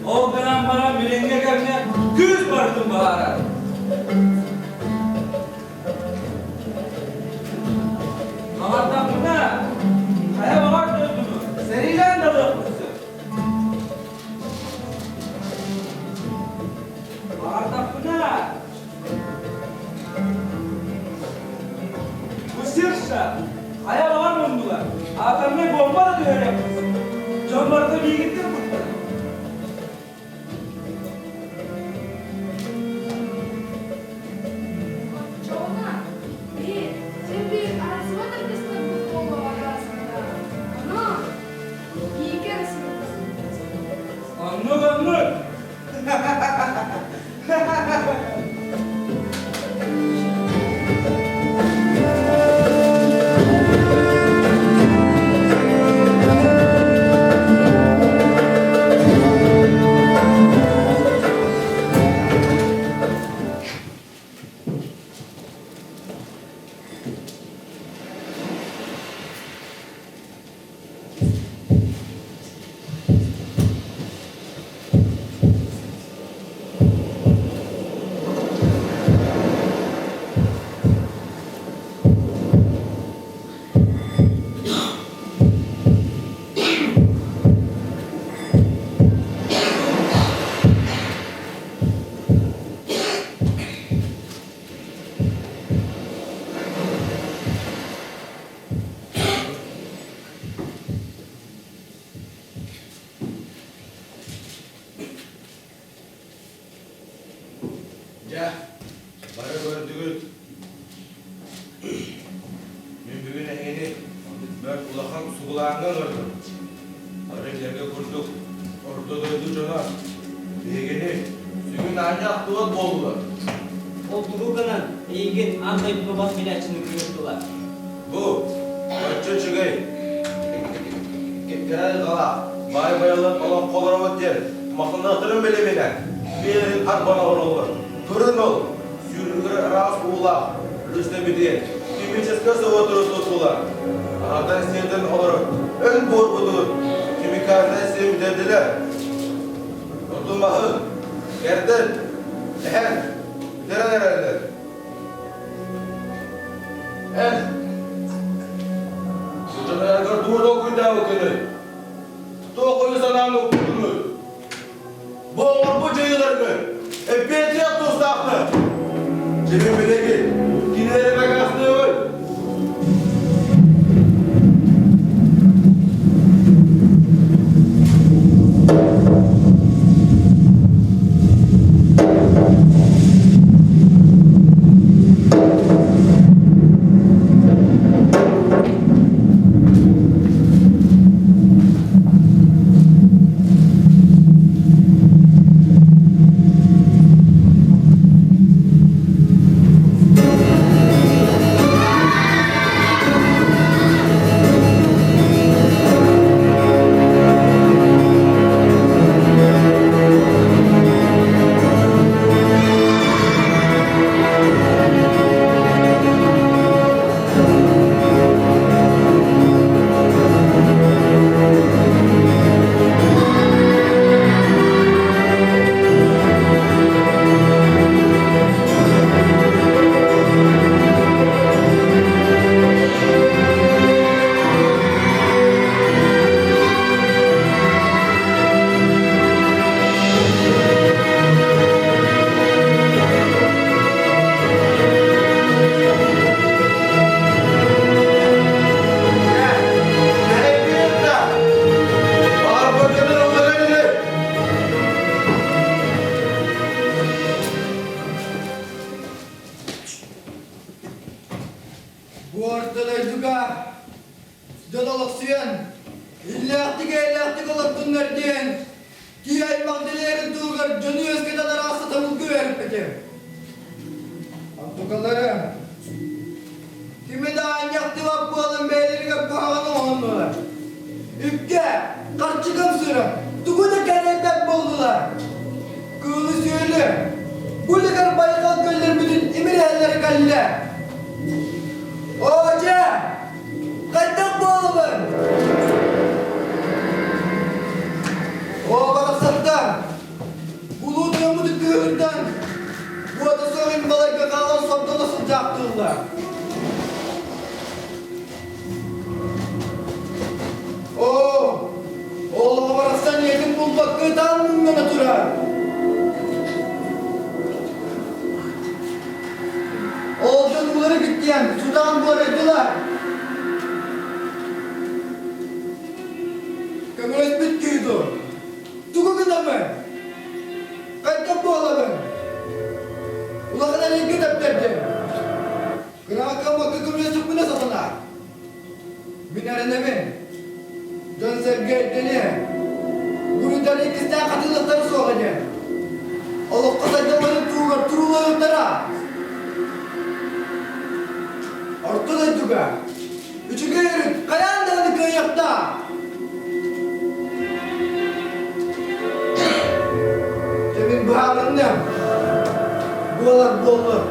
Ол гынан баран билиҥҥи кэмҥэ күүс барытын быһаарар. Баҕардахпына, хайа баҕар дойдуну сэриилээн да ылыахпын сөп. Баҕардахпына, бу сирша хайа баҕар муннугар атомнай бомба да түһэриэхпин сөп. Дьон барыта миигиттэн куттанар. Оччоҕуна, биһи син биир арахсыбат аргыстарбыт буолуоҕа араасында. Ону бииргэ эрэ сырыттахпыт. Оннук, оннук! Дьэ, бары көрдүгүт. Мин бүгүн эһигини бэрт улахан сугулааҥҥа ыҥырдым. Бары билэргэ курдук, орто дойду дьоно биһигини сүгүн аанньа ахтыбат буоллулар. Ол тугу гынан эйигин аан дойдуну бас билээччини ыҥырдылар? Бу, оччо үчүгэй. Кэрэ айылҕалаах, баай байыллан олоҥхолоробут диэн махтаныахтарын билиминэ, биэрин арбан олороллор. Көрөн ол, сүүрүгэр ыраас уулаах, Рүстэмбитигэр химическэй заводтары туттулар. Аһатан сиэтэн олорор өн буорбутун химикальнай сиэн бүтэрдилэр. Оту-маһы кэрдэн, эһэн, бүтэрэн эрэллэр. Эн, сылдьанаргар тугу толкуйдаабыккыный? Туох ойу санааны укпутуҥуй? Бу оҥорбут дьайыыларгын эппиэтиэх тустаахтар. Дьиҥин билигин кинилэри накаастыыбын. Бу орто дойдуга дьон олохсуйан, иллээхтик-эйэлээхтик олордуннар диэн киһи аймах дэлээрин туһугар дьону үөскэтэн араас сатабылга үөрэппитим. Онтукалара кими да аанньахтыбат буолан бэйэлэригэр куһаҕаны оҥоһуннулар. Үпкэ, харчыга ымсыыран, тугу да кэрэйбэт буоллулар. Кыылы-сүөлү, бу үлүгэр байҕал көллөрбүтүн имирэһэллэрэ кэллэ. Оо дьэ, хайдах буолабын? Оо, барахсаттар! булбакка ытаан муҥнана турар. Ол дьон уулары киттиэн, сутаан буорайдылар. Көмөлөспүт киһи дуо? Тугу гынабын? Хайдах буолабын? Улахан эрэйгэ тэптэрдим. Кыраҕа кыаммакка көмөлөсүппүнэ сатанар. Мин эрэнэбин. Дьон-сэргэ өйдөниэ. Буруйдары иккистээн хатылыахтара суоҕа диэн. Олоххо сайдалларын туһугар туруулаһыахтара. Орто дойдуга үчүгэй өрүт хайаан даҕаны кыайыахтаах. Дьэ мин быһаарынным. Буолар буоллун.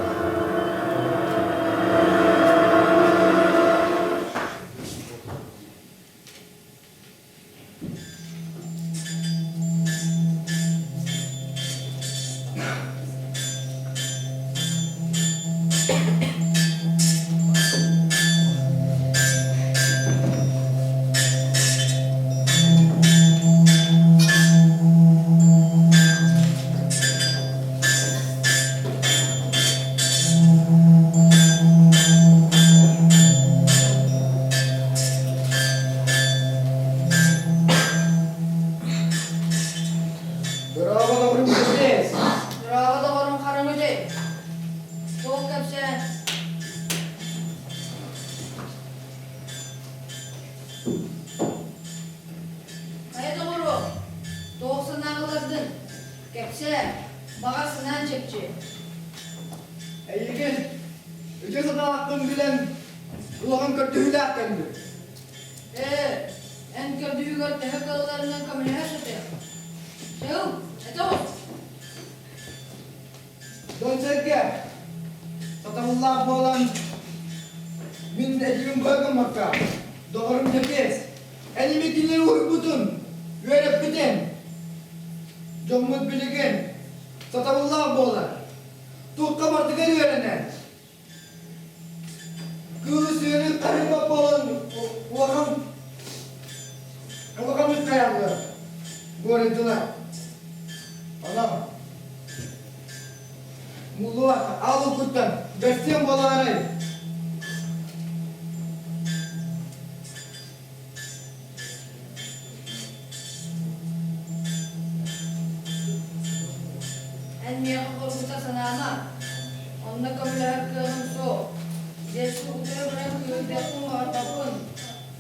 Браво, доҕорум Кузнец! Браво, доҕорум Харамыдей! Туох кэпсээн? Хайа доҕоруом, туох санааҕа ыллардыҥ? Кэпсээ, баҕар санаан чэпчиэ. Эйигин үтүө санаалааххын билэн улахан көрдөһүүлээх кэллим. Ээ, эн көрдөһүүгэр төһө кыалларынан көмөлөһө сатыах. Чыл, этэ оҕус. Дьон-сэргэ, сатабыллаах буолан, мин этиибин быһа гыммакка, доҕорум Дьэпиэс, эн имикини уһуйбутун, үөрэппитин, дьоммут билигин сатабыллаах буолар, туохха барытыгар үөрэнэр, Кыылы-сүөлү харыйбат буолан улахан улаханнык хайаллар, буорайдылар. Онон муллуох аал уккуттан бэрсиэн буолаарай? Эн миэхэ хоргута санаама, онно көмөлөһөр кыаҕым суох. Дьэ, утары баран кыыһырдыахпын баҕарбаппын.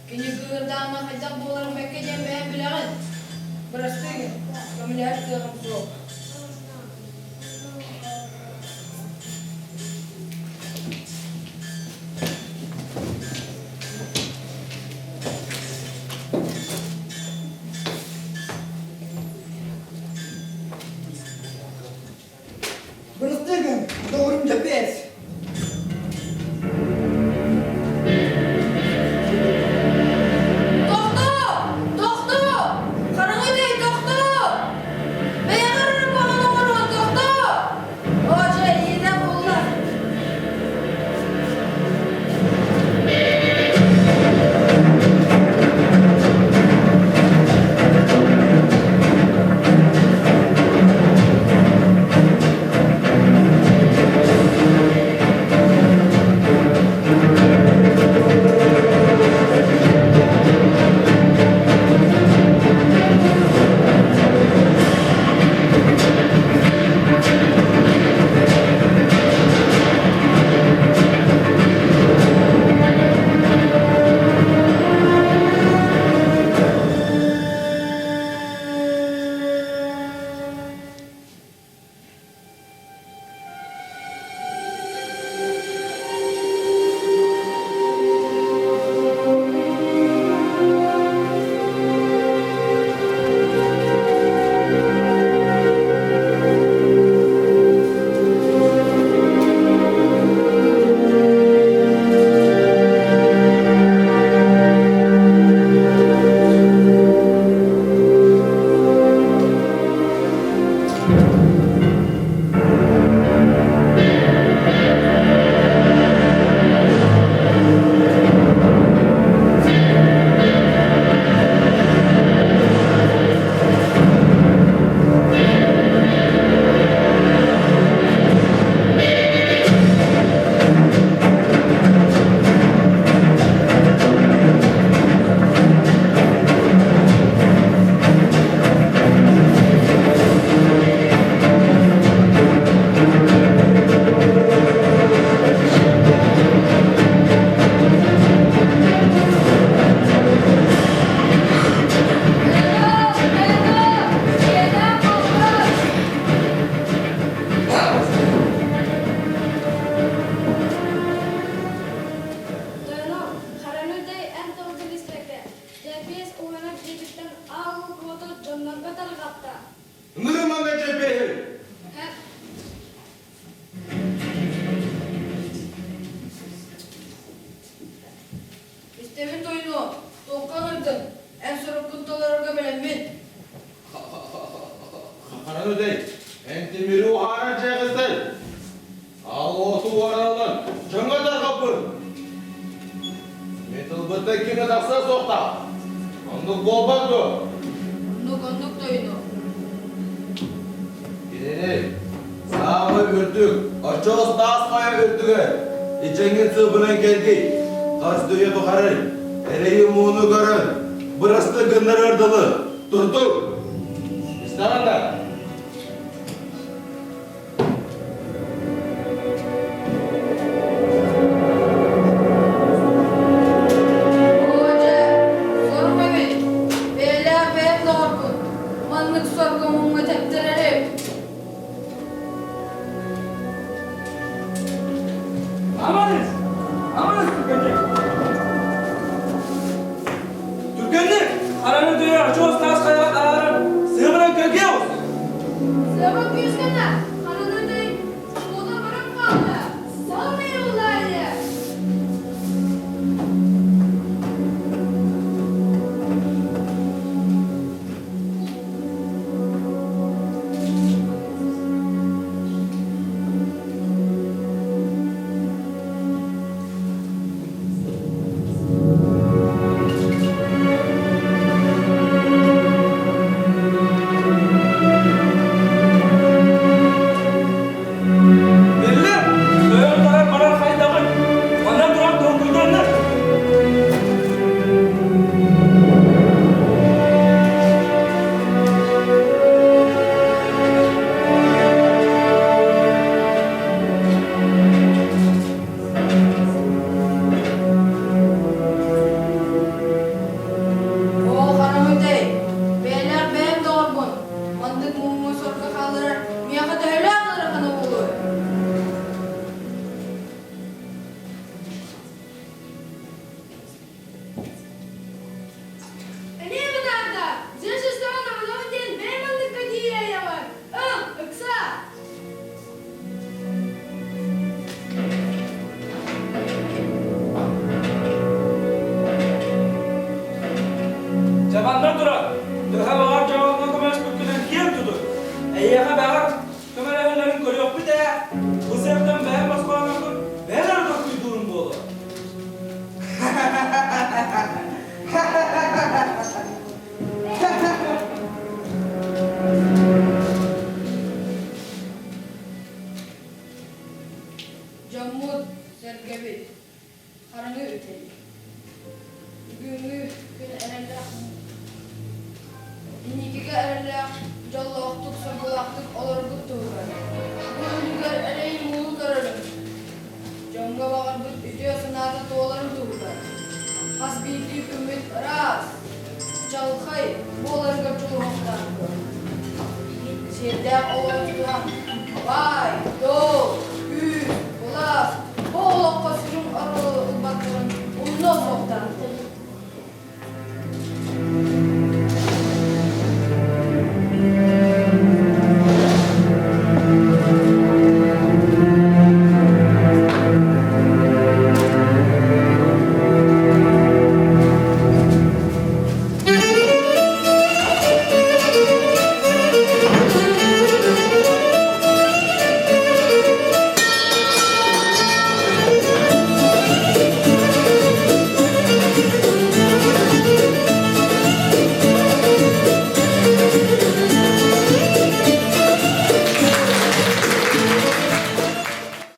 Кини кыыһырдаҕына хайдах буоларын бэккэ диэн бэйэҥ билэҕин. Бырастыы гын, көмөлөһөр кыаҕым суох. Бырастыы гын, доҕорум Дьэпиэс. Тохтоо! Тохтоо! Хараҥа дэй, тохтоо! Бэйэҕэр эрэ баҕан оҥоруон, тохтоо! Оо, дьэ, иирэ буолла. уһанар дьиэтиттэн аал уоту дьоннорго тарҕатта. Ыҥырымаҥа дьэбиэһи! Истэбин тойонуо, туохха ыҥырдыҥ? Эн соруккун толорорго бэлэммин. Ханан үтэй, эн тимири уһаарар дьиэҕиттэн Аал уоту уоран ылан, дьоҥҥо тарҕаппын. Мин тылбыттан ким да тахсыа суохтаах. Оннук буолбат дуо? Оннук, оннук тойонуо. Кинини саамай үрдүк, оччоос таас хайа үрдүгэр ичэҥҥин сыыбынан кэлгий, хас да үйэ тухары эрэйи-мууну көрөн, бырастыы гыннарыар дылы турдук. Истэҕин да? Оо дьэ, сорук эбит. Бэйэлээх бэйэм доҕорбун. Маннык сорго муҥҥа тэптэрэри. Аманыз! Аманыз түргэнник! Түргэнник! Араны дөйөр очуос таас хайаҕа арааран сыабынан кэлгиэ оҕус! Сыаба күүскэнэ, хараны дөй, тута баран хаалла. Самый улаайа! Биллэр, тойон-тарар барар хайдаҕын, манан туран толкуйданнар. Оо, харамытай, бэйэлээх бэйэм доҕорбун, маннык муҥҥу сорго хаалларар миэхэ төһөлөөх ыарахана буолуой? Эмиэ бытаарда, дьэ сыстаҕын аҕалаҕын диэн бэйэм манныкка тиийээйэҕин. Ыл, ыкса! Дьабаннар турар, төһө баҕар дьоҥҥо көмөлөспүккүнэн киэн тутун. Эйиэхэ баҕар көмөлөһөллөрүн көрүөхпүт ээ. Бу сыартан бэйэм босхолоноргун бэйэлэрэ толкуйдуурум буолуо. Дьоммут, сэргэбит, хараҥы үтэйик. Бүгүҥҥү күн эрэллээх инникигэ эрэллээх, дьоллоохтук, соргулаахтык олороргут туһугар. Бу үлүгэр эрэйи-мууну көрөрүм. Дьоҥҥо баҕарбыт үтүө санаата туоларын туһугар. Хас биирдии күммүт ыраас, чалхай буоларыгар дьулуһуохтаахпыт. Сиэрдээх олоҕу тутуһан, баар!